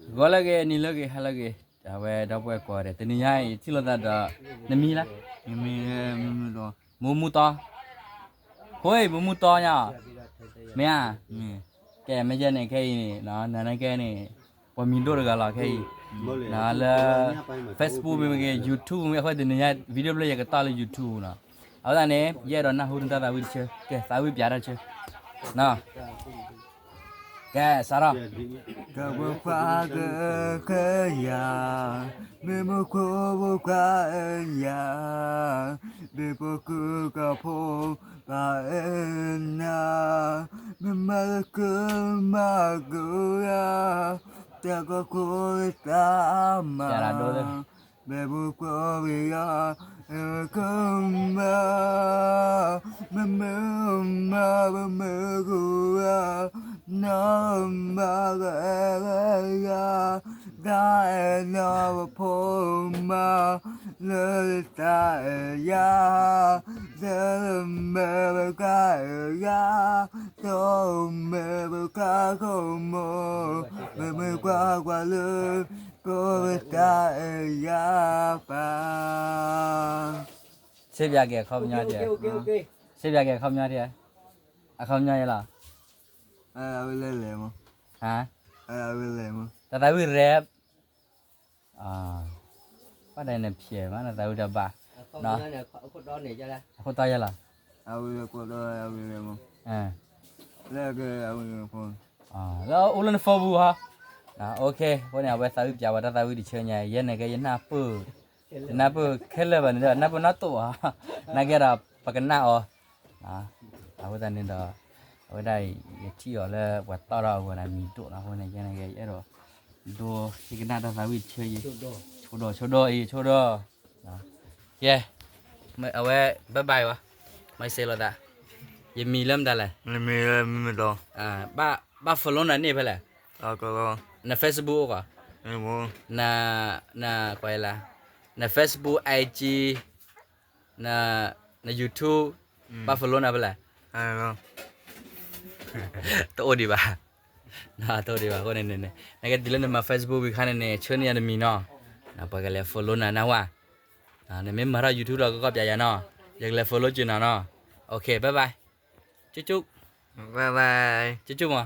ဂီၤလၢအဂ့ၤ နံၤလၢအဂ့ၤ ဟါလၢအဂ့ၤ, အဝဲဒီပုၢ်ဝဲၢ်ကိးဂၤဒဲး တနံၤညါအံၤ ယထံၣ်လိာ်သးဒီး နမံၤလၢ မံၤမူတီ, မူမူတီ, ဖိအံၤမူမူတီညါ, မ့ၢ်ဧါ, ကဲ မ့ၢ်ယဲန့ၣ် ခဲအံၤန့ၣ် နနာ်က့န့ၣ် ပှၤမံၤဒိၣ်တဂၤလီၤ ခဲအံၤ, လၢ Facebook မ့ၢ်ဂ့ၤ YouTube မ့ၢ်ဂ့ၤ အဃိတနံၤညါ video ဖျၢၣ် ယကတီၢ်လၢ YouTube နီၤ, အဃိသတးန့ၣ် ယအဲၣ်ဒိးနၢ်ဟူနတၢ်သးဝံၣ်တဆၢ, ကဲ သးဝံၣ်ပၠးတၢ်တဆၢ ကဲ စးထီၣ်, ကဖိခွါကခဲယၤ, မ့ၢ်မူခိၣ်ဖိခွါအယၤ, မ့ၢ်ဖိကုကဖိ ပှၤအဲၣ်နၤ, မ့ၢ်မၤလၢကမၤကရၤ, တၢ်ကီခိၣ်တၢ်မၤ, မ့ၢ်ဖိခွါပယီၤ ကမၤ, မ့ၢ်မ့ၢ်မၤပမ့ၢ်ကရၤ, နီၢ်မၤကအဲၣ်ယၤ, တၢ်အဲၣ်နီၢ်ပဖိမၤ, လၢတၢ်အဲၣ်ယၤ, တမ့ၢ်ပကရၤ, တမ့ၢ်ပကခိၣ်မိၢ်, မ့ၢ်မ့ၢ်ကွၢ်ကွၢ်လၢ ကိးပတၢ်အဲၣ်ယၤပၢ်, စ့ပၠးက့ၤအခီပညီ, စ့ပၠးက့ၤအခီပညီ, အခီပညီယဲလီၤ, တၢ်သးဝံၣ်ရဲၣ်, ဘၣ်ဒ်န့ၣ်ဖျဲးမး တၢ်သးဝံၣ်တဘၣ်, အခိၣ်တီယဲလီၤ, လၢအိၣ်လၢန phone ပူၤဟီ, အဃိန့ၣ် အဝဲသးဝံၣ်ပၠးဝဲတၢ်သးဝံၣ်တဆၢညါ ယဲန့ၣ်ကဲ ယနၢ်ပၢၢ်, ယနၢ်ပၢၢ်ခဲလၢာ်ဘၣ်န့ၣ်ဒီး နၢ်ပၢၢ်နီတအိၣ်ဧါ, နာ်က့ဒီး ပကနၣ်အီၤ, အဃိသတးန့ၣ်ဒီး အဝဲဒၣ်အံၤ ယထံၣ်အီၤလၢပှၤတီၢ်ထီၣ်အဂီၢ်န့ၣ် မံၤဒိၣ်နီၤ, အဃိန့ၣ် ယဲန့ၣ်ကဲ ယအဲၣ်ဒိး ဒိဟ့ၣ်ကနၣ်တၢ်သးဝံၣ်တဆၢအံၤ, ဆိဒီး ဆိဒီးအံၤ ဆိဒီး, ကဲ, အဝဲ bye bye ဝဲ, မၤစဲးလိာ်သး, ယမံၤလၢမတၤလဲၣ်, ဘၣ် follow နၤန့ၣ်ဖဲလဲၣ်, န Facebook အိၣ်ကီး, န ကွၢ်လၢ, န Facebook, IG, န YouTube, ဘၣ် follow နၤဖဲလဲၣ်, တအိၣ်ဒံးဘၣ်, တအိၣ်ဒံးဘၣ်အဃိန့ၣ်န့ၣ်, နကဲတုၤလၢနမၤ Facebook ဝံၤခါန့ၣ်န့ၣ် ဆှၢန့ၢ်ယၤတမံၤနီၤ, ပှၤကလဲၤ follow နၤနၢ်ဟူဧါ, နမ့ၢ်မၤထီၣ် YouTube ဒီးကကီၢ်ပၠးယၤနီၤ, ယကလဲၤ follow က့ၤနၤနီၤ, OK bye bye, ကၠူၣ်ကၠူၣ်, ကၠူၣ်ကၠူၣ်မး